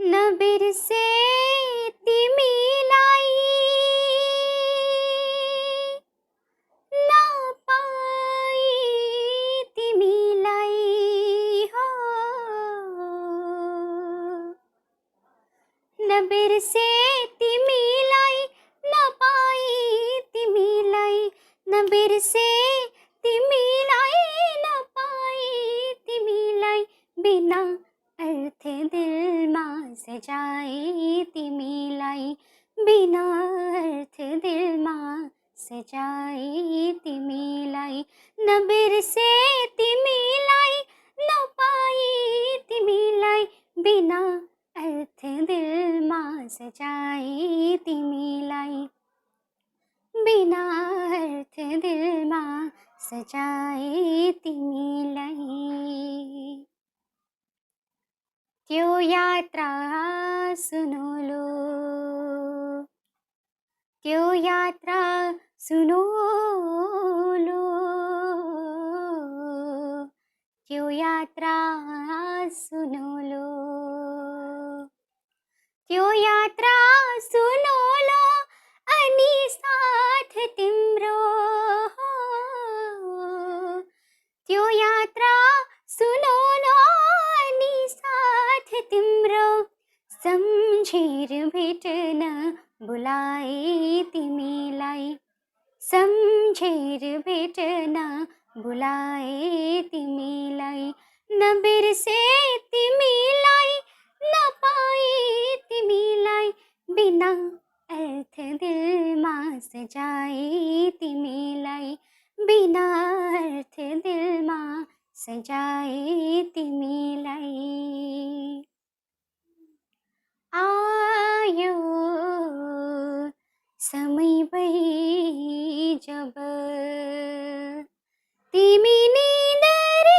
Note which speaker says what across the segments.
Speaker 1: न बिरसे तिमिलाई, न पाई तिमीलाई हो। न बिरसे तिमीलाई, न पाई तिमीलाई, न बिरसे तिमीलाई, न पाई तिमीलाई, बिना अर्थ दिलमा सजाए तिमीलाई, बिना अर्थ दिलमा सजाए तिमीलाई, न बिरसे तिमीलाई, न पाई तिमीलाई, बिना अर्थ दिलमा सजाए तिमीलाई, बिना अर्थ दिलमा सजाए तिमीलाई। त्यो यात्रा सुनौलो, त्यो यात्रा सुनौलो, त्यो यात्रा सुनौलो, त्यो यात्रा सुनौलो, अनि साथ तिम्रो हो। त्यो यात्रा सुनौलो, अनि साथ तिम्रो, सम्झेर भेट्न बुलाए तिमीलाई, सम्झेर भेट्न बुलाए तिमीलाई, न बिरसे तिमीलाई, न पाए तिमीलाई, बिना अर्थ दिलमा सजाए तिमीलाई, बिना अर्थ दिलमा सजाए तिमीलाई। आयो समय भई जब तिमी निदरीमा,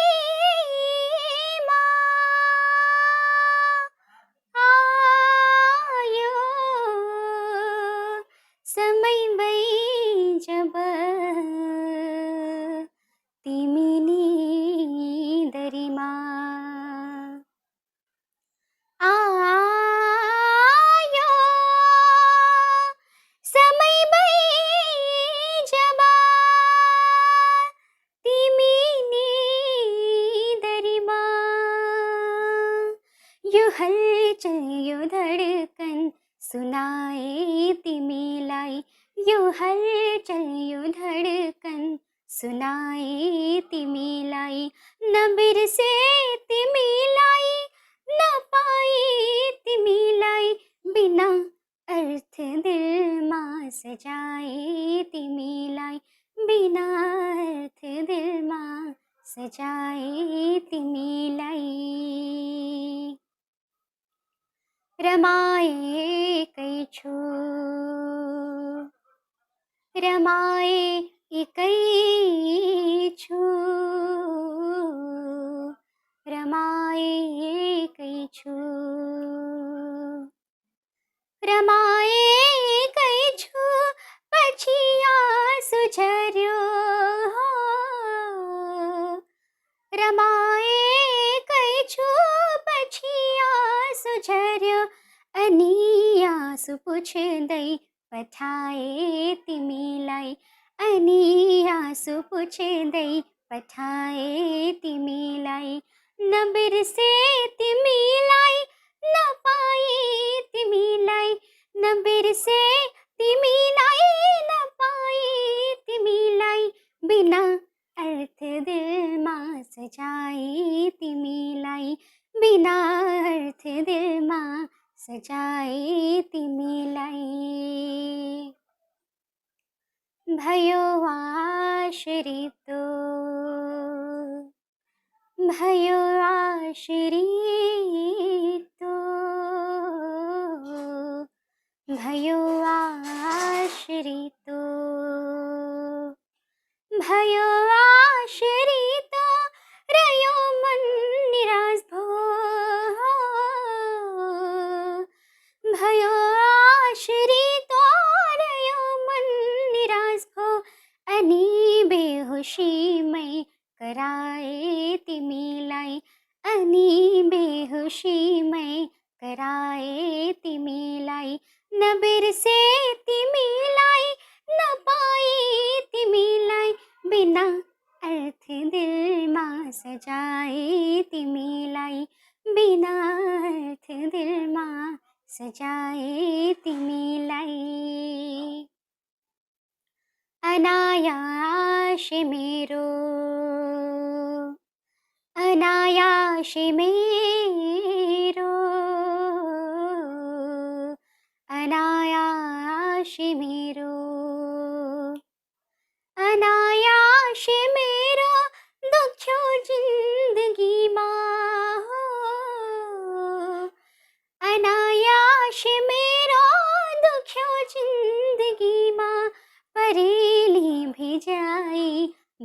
Speaker 1: आयो समय भई जब तिमी निदरीमा, आयो समय भई जब तिमी निदरीमा, यो हलचल यो धडकन सुनाए तिमीलाई, यो हलचल यो धडकन सुनाए तिमीलाई, न बिरसे तिमीलाई, न पाए तिमीलाई, बिना अर्थ दिलमा सजाए तिमीलाई, बिना अर्थ दिलमा सजाए तिमीलाई। रमाएकै छु, रमाएकै छु, रमाएकै छु, पछि आँसु झर्यो हो। रमाएकै छु, पछि आँसु झर्यो, अनि आँसु पुछ्दै पठाए तिमीलाई, अनि आँसु पुछ्दै पठाए तिमीलाई, न बिरसे तिमीलाई, न पाए तिमीलाई, न बिरसे तिमीलाई, न पाए तिमीलाई, बिना अर्थ दिलमा सजाए तिमीलाई, बिना अर्थ दिलमा सजाए तिमीलाई। भयो आश्रितो, भयो आश्रितो, भयो आश्रितो, भयो आश्रितो, रह्यो मन निराश भो, भयो आश्रितो, रह्यो मन निराश भो, अनि बेहोसीमै कराए तिमीलाई, अनि बेहोसीमै कराए ती मिलाई न बिरसे ती मिलाई न पाई ती मिलाई बिना अर्थ दिल माँ सजाए ती मिलाई बिना अर्थ दिल माँ सजाए ती मिलाई अनायास मेरो अनायास मेरो अनायास मेरो अनायास मेरो दुख्यो जिन्दगीमा अनायास मेरो दुख्यो जिन्दगीमा परेली भिजाई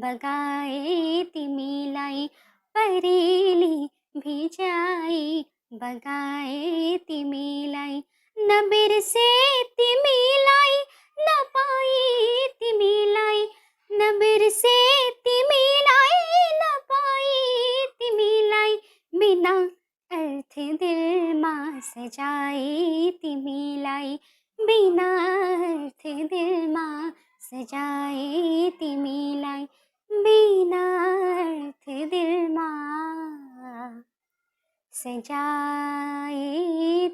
Speaker 1: बगाए तिमीलाई परेली भिजाई बगाए तिमीलाई न बिर्से तिमीलाई न पाई तिमीलाई न बिर्से तिमीलाई न पाई तिमीलाई बिना अर्थ दिलमा सजाए तिमीलाई बिना अर्थ दिलमा सजाए तिमीलाई बिना अर्थ दिलमा सजाए